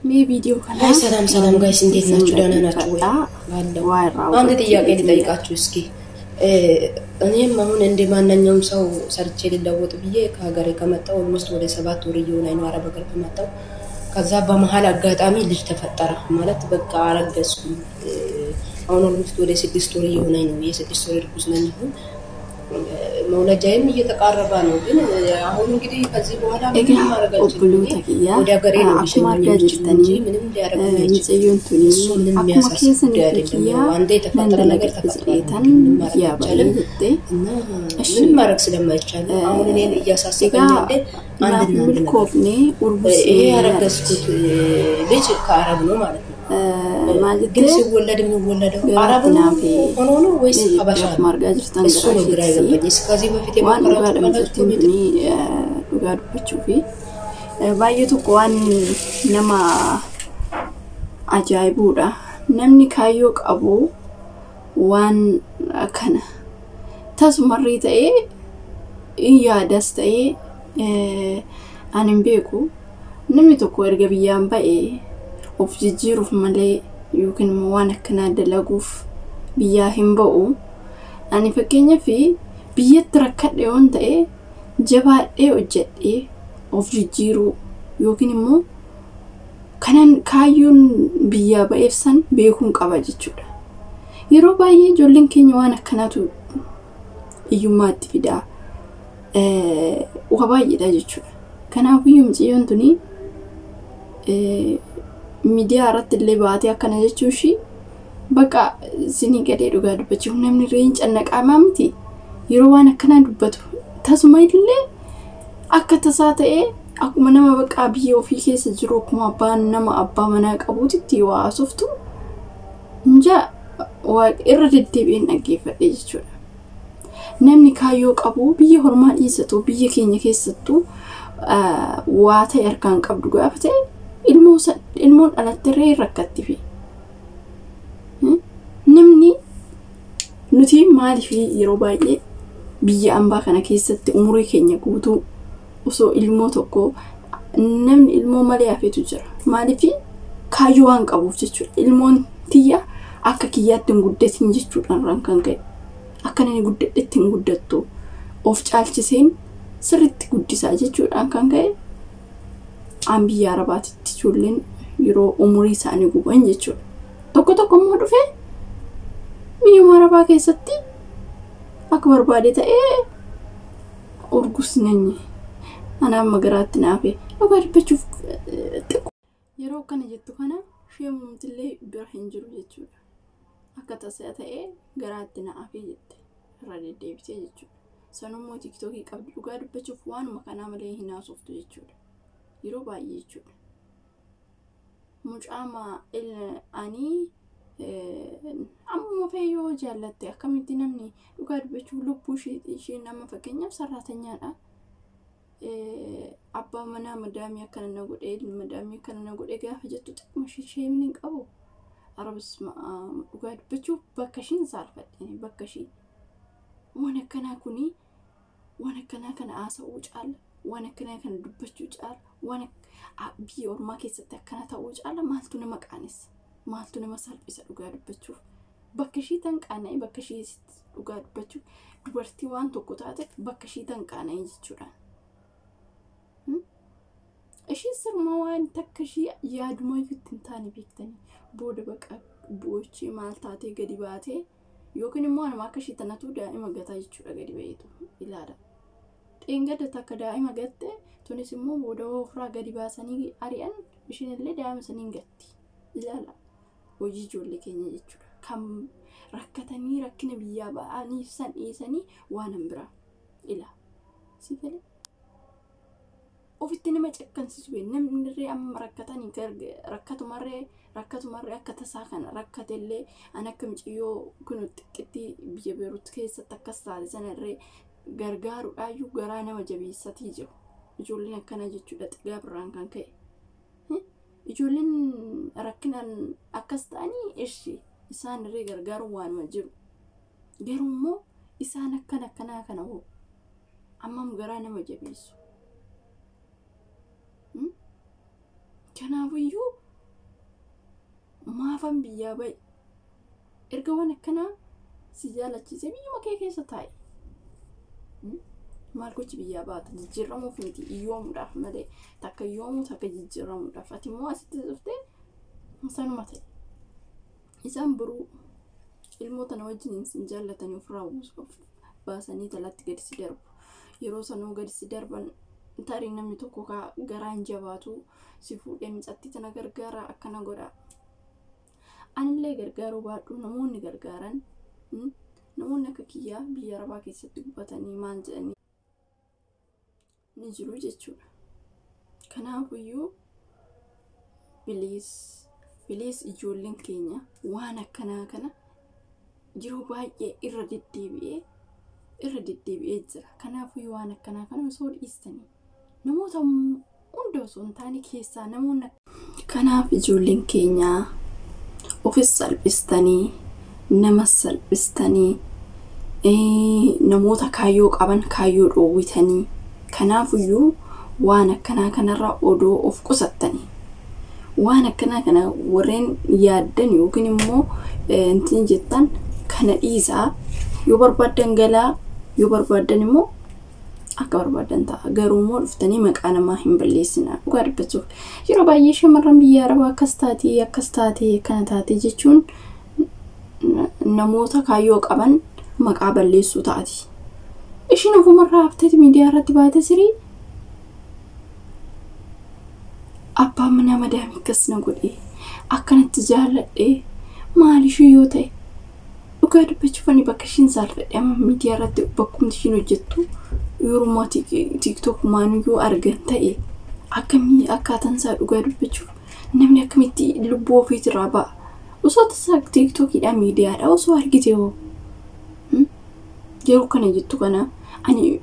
Mee viidiyoo kana አይ ሰላም ሰላም ጋይስ እንዴት ናችሁ? ደህና ናችሁ ወይ? አለሁ። waa irraa አንድ ጥያቄ hubachuu ልጠይቃችሁ እስኪ። እኔም አሁን እንደ ማንኛውም ሰው ሰርቼ ልለወጥ ብዬ ከሀገሬ ከመጣሁ ኦልሞስት ወደ 7 ወር እየሆነኝ ነው አረብ ሀገር ከመጣሁ። ከዛ በመሀል አጋጣሚ ልጅ ተፈጠረ፣ ማለት በቃ አረገዝኩኝ። አሁን ኦልሞስት ወደ 6 ወር እየሆነኝ ነው። የ6 ወር እርጉዝ ነኝ አሁን። መውለጃዬም እየተቃረበ ነው። ግን አሁን እንግዲህ ከዚህ በኋላ ምንም Egaa ማድረግ አልችልም። እኔ obboloota kiyyaa ወደ ሀገሬ ነው akkuma ሊሸኙኝ argaa የሚችሉ እንጂ jirtanii ምንም ሊያደርጉኝ አይችሉም። mucayyoon tuni እሱ ምንም akkuma የሚያሳስብ ጉዳይ keessanitti አይደለም። ያው kiyyaa አንዴ nan የተፈጠረ ነገር dalagadhe ተፈጥሯል። jedheetan እንግዲህ ምንም ማድረግ biyyaa ba'ee አይቻልም jette. እና Ishi ምንም ማድረግ ስለማይቻል አሁን እኔን እያሳሰበኝ egaa ያለ naaf አንድና አንድ ነገር ነው። milkoofne ይሄ urgusnee yaadde. ያረገዝኩት ልጅ ከአረብ ነው ማለት ነው። Maal ግን jettee ሲወለድ የሚወለደው አረብ garaatti ነው naafee ሆኖ ነው ወይስ ni jette ሀበሻ akkuma ነው? argaa jirtan እሱ garaa ነው ግራ isheettis የገባኝ። እስከ ከዚህ በፊት waan የሞከራችሁ dhugaadha ካላችሁ mucattiin ኮሜንት tuni dhugaa dubbachuu fi baay'ee tokko waan nama ajaa'ibuudha. Namni kaayyoo qabu waan kana tasumarrii ta'ee in yaadas ta'ee ani hin beeku. Namni tokko erga biyyaan ba'ee of jijjiiruuf malee yookiin immoo waan akkanaa dalaguuf biyyaa hin ba'u. Ani fakkeenyaaf biyyatti rakkadhe yoon ta'e jabaadhee hojjedhee of jijjiiruu yookiin immoo kanan kaayyoon biyyaa ba'eef san beekuun qaba jechuudha. Yeroo baay'ee ijoolleen keenya waan akkanaatu hiyyummaatti fidaa. Waa baay'eedha jechuudha. Kanaafiyyuu mucayyoon tuni miidiyaa irratti illee baatee akkana jechuu ishii bakka isinii gadee dhugaa dubbachuuf namni illee hin cannaqamaa miti. Yeroo waan akkanaa dubbatu tasuma illee akka tasaa ta'ee akkuma nama bakka biyya ofii keessa jiru akkuma abbaan nama abbaa manaa qabuutitti waa haasoftu injaa irra deddeebi'een dhaggeeffadhe jechuudha. Namni kaayyoo qabu biyya hormaa dhiisatu biyya keenya keessattuu waa ta'e harkaan qabdu gaafa ta'e ilmoon dhalatterree hin rakkatti fi namni nuti maaliif yeroo baay'ee biyya ambaa kana keessatti umurii keenya guutuu osoo ilmoo tokko namni ilmoo malee hafetu jira. Maaliif kaayyoo waan qabuuf jechuudha. Ilmoon tiyya akka kiyyaatti hin guddatin jechuudhaan irraan kan ka'e. Akka inni guddadhetti hin guddattu of caalchiseen sirriitti guddisaa jechuudhaan kan ka'e aan biyya arabaatitti ijoolleen yeroo umurii isaanii guban jechuudha. Tokko tokko immoo dhufee biyyuma arabaa keessatti akka barbaade ta'ee urgus nanyi ana amma garaatti naafe dhugaa dubbachuuf xiqqoo. Yeroo akkana jettu kana sheemumtillee bira hin jiru jechuudha. Akka tasaa ta'ee garaatti na hafee jette irra deddeebitee jechuudha. Sanummoo TikTokii qabdi dhugaa dubbachuuf waanuma kanaa malee hin haasoftu jechuudha. Yeroo baay'ee jechuudha. Mucaama ani ammuma fe'ee yoo jaallatte akkamitti namni dhugaa dubbachuuf lubbuu ishee nama fakkeenyaaf saraatanyaadha. Abbaa manaa madaamii akkana na godhee madaamii akkana na godhee gaafa jettu xiqquma ishee hin qabu. Arabis dhugaa dubbachuuf bakka ishiin saalfadhe bakka ishii waan akkanaa kuni waan akkanaa kana haasa'uu caala waan akkanaa kana dubbachuu caala waan biyya ormaa keessatti akkana ta'uu caala maaltu nama qaanessa, maaltu nama salphisa? Dhugaa dubbachuuf bakka ishii tan qaana'e bakka ishii dhugaa dubbachuuf dubartii waan tokko taateef bakka ishii tan qaana'e jechuudha. Ishii sirma waan takka ishii yaadumayyuu itti hin taane beektanii booda baqa boochee maal taatee gadi baatee yookiin immoo anuma akka ishii tanatu daa'ima gataa jechuudha gadi ba'eetu ilaala. Dheengadda takka daa'ima gatte tunis immoo booda ofirraa gadi baasanii ari'an ishiin illee daa'ima saniin gatti ilaala. Hojii ijoollee keenya jechuudha. Kan rakkatanii rakkina biyyaa ba'anii san dhiisanii waan hin biraa ila. Si galee? Ofitti nama cakkansiisu namni illee amma rakkatanii rakkatumarree rakkatumarree akka tasaa kana rakkatellee an akka mucayyoo kun xiqqeetti biyya Beerut keessatti akkas taate sanarree gargaaruudhaayyuu garaa nama jabeessatii jiru. Ijoolleen akkana jechuudha xigaa birraan kan ka'e. Ijoolleen rakkinaan akkas ta'anii ishee isaan irree gargaaruun waanuma jiru. Garuu immoo isaan akkana akkanaa kana hoo ammam garaa nama jabeessu. Kanaafiyyuu Maafan biyyaa ba'e? Erga waan akkanaa si jaalachiise biyyuma kee keessa taa'i. Maal gochi biyyaa baata? Jijjiiramuuf miti, iyyoomuudhaaf malee. Takka iyyoomuu, takka jijjiiramuudhaaf. Ati immoo asitti dhuftee sanuma ta'e. Isaan boruu ilmoo tana wajjin sin jaallatanii ofirraa baasanii talatti gadi si darbu. Yeroo sanuu gadi si darban, tarii namni tokko garaan jabaatu si fuudhee micattii tana gargaara, akkana godha. Anillee gargaaruu baadhu, namoonni gargaaran, namoonni akka kiyyaa biyya arabaa keessatti gubatanii maal jedhanii ni jiru jechuudha. Kanaafuyyuu please, please, ijoolleen keenya waan akkanaa kana yeroo baay'ee irra deddeebi'ee jira. Kanaafuyyuu waan akkanaa kana osoo dhiistanii, namoota hunda osoo hin taane keessaa namoonni. Kanaaf ijoolleen keenya ofis salphistanii, namas salphistanii, namoota kaayyoo qaban kaayyoo dhoowwitanii, kanaafuyyuu waan akkanaa kanarraa odoo of qusattanii, waan akkanaa kana warreen yaaddan yookiin immoo intin jettan kana dhiisaa. Yoo barbaaddan galaa, yoo barbaaddan immoo akka barbaaddan ta'a. Garuu immoo dhuftanii maqaa namaa hin balleessinaa. Dhugaa dubbachuuf, yeroo baay'ee shamarran biyya arabaa akkas taatee, akkas taatee, akkana taatee jechuun namoota kaayyoo qaban maqaa balleessuu taati. Ishiin ofumarraa hafteeti miidiyaa irratti baate sirii abbaan manaa madaamii akkas na godhe, akkanatti jaalladhe, maal ishii yoo ta'e. Dhugaa dubbachuuf, ani bakka ishiin saalfadhe amma miidiyaa irratti bakkumti ishiin hojjettu yeroo TikTok maanuyyuu argan ta'e, akkamii akkaataan isaa, dhugaa dubbachuuf, namni akkamitti lubbuu ofiitirraa ba'a? Osoo tasaa TikTokiidhaan miidiyaadha osoo argite hoo? Yeroo kana jettu kana ani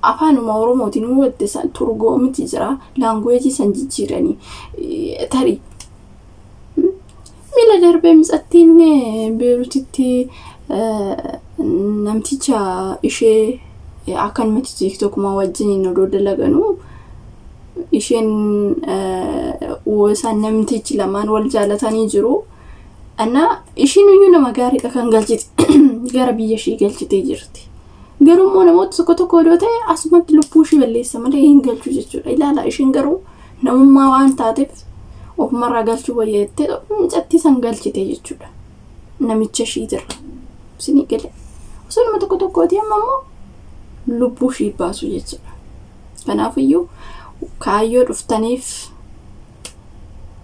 afaanuma Oromootiin hubatte turgoomiti jira, language san jijjiiranii tarii miila darbee mitsattiin Beerutitti namticha ishee akkanumatti TikTokumaa wajjiniin odoo dalaganuu, isheen isaan namtichi lamaan wal jaalatanii jiru. Anna ishiin iyyuu nama gaariidha, kan galchite gara biyya ishii galchitee jirti. Garuu immoo namoota tokko tokko odoo ta'e asumatti lubbuu ishii balleessa malee hin galchu jechuudha. Ilaala, ishiin garuu namummaa waan taateef ofumarraa galchuu wayya jettee mucattii san galchite jechuudha. Namicha ishiitirra. Isinii gale. Osoo nama tokko tokkooti amma immoo lubbuu ishii baasu jechuudha. Kanaafiyyuu kaayyoo dhuftaniif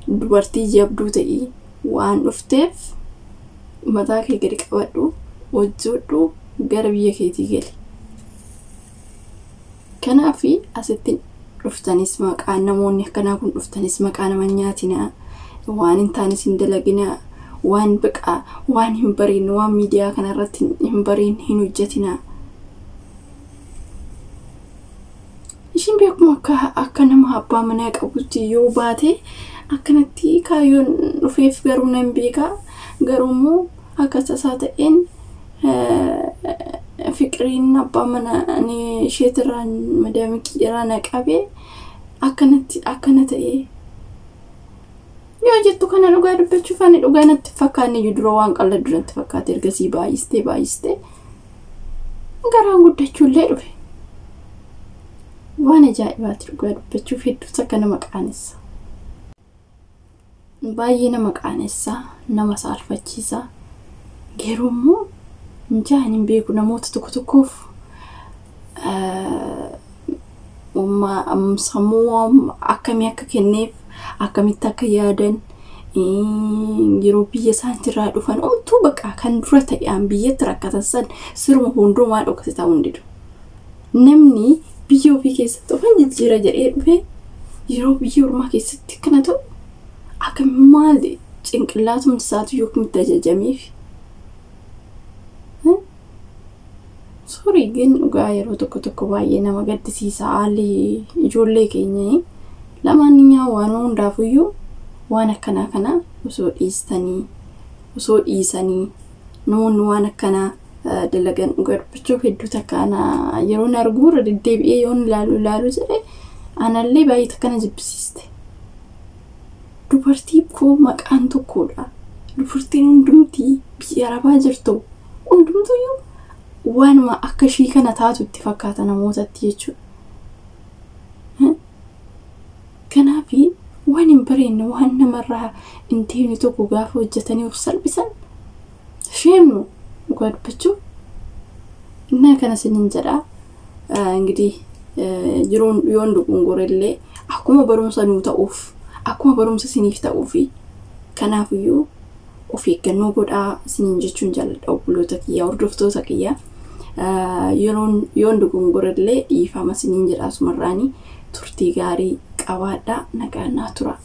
dubartii jabduu ta'ii, waan dhufteef mataa kee gadi qabadhu, hojjedhu, gara biyya keetii gali. Kanaaf asitti dhuftanis maqaa namoonni akkanaa kun dhuftanis maqaa nama nyaatinaa, waan hin taanes hin dalaginaa, waan biqaa waan hin bareedne, waan miidiyaa kanarratti hin bareedne hin hojjetinaa. Ishiin beekuma akka nama abbaa manaa qabutti yoo baate akkanatti kaayyoon dhufeef garuu nan beeka. Garuu immoo akka tasaa ta'een fiqiriin abbaa mana isheetirraa madaamikii irraa na qabee akkanatti akkana ta'ee yoo jettu kana, dhugaa dubbachuuf, ani dhugaa natti fakkaanne iyyuu dura waan qalladdu natti fakkaate. Ergasii baay'istee baay'istee garaan guddachuullee dhufe. Waan ajaa'ibaati, dhugaa dubbachuuf, hedduutu akka nama qaanessa. Baay'ee nama qaanessa, nama saalfachiisa. Garuu immoo njaan hin beeku, namoota tokko tokkoof sammuu akkamii akka kenneef, akkamitti akka yaadan, yeroo biyya isaaniitirraa dhufan omtuu bakka kan dura ta'e biyyatti rakkatan san siruma hundumaa dhokate ta'uu hin didu. Namni biyya ofii keessatti ofan jijjiira jedhee dhufe yeroo biyya ormaa keessatti kana ta'u, akka maal cinqillaatumti isaatu yookiin ajajameef. Sorry, ግን dhugaa yeroo tokko tokko baay'ee nama gaddisiisa haalli ijoollee keenya. Lamaanyaa waan hundaafuyyuu waan akkanaa kana osoo dhiistanii, osoo dhiisanii namoonni waan akkanaa dalagan, dhugaa dubbachuuf, hedduu takka ana yeroon arguu irra deddeebi'ee yoon ilaalu ilaalu jedhe anallee baay'ee takka na jibbisiiste. Dubartii koo maqaan tokkodha. Dubartiin hundumtii biyya arabaa jirtu hundumtuyyuu waanuma akka ishii kana taatu itti fakkaata namootatti jechuudha. Kanaafi waan hin bareedne, waan namarraa hin deemne tokko gaafa hojjetanii of salphisan sheemnu dhugaa dubbachuu innaa kana isiniin jedhaa. እንግዲህ jiruun yoon dogongorellee akkuma barumsa nuu ta'uuf, akkuma barumsa isiniif ta'uufi, kanaafiyyuu of eeggannoo godhaa isiniin jechuun jaalladha, obboloota kiyyaa, hordoftoota kiyyaa. Yeroon yoon dogongorellee dhiifama isiniin jedha. Asumarraanii turtii gaarii qabaadhaa, nagaan naa tura.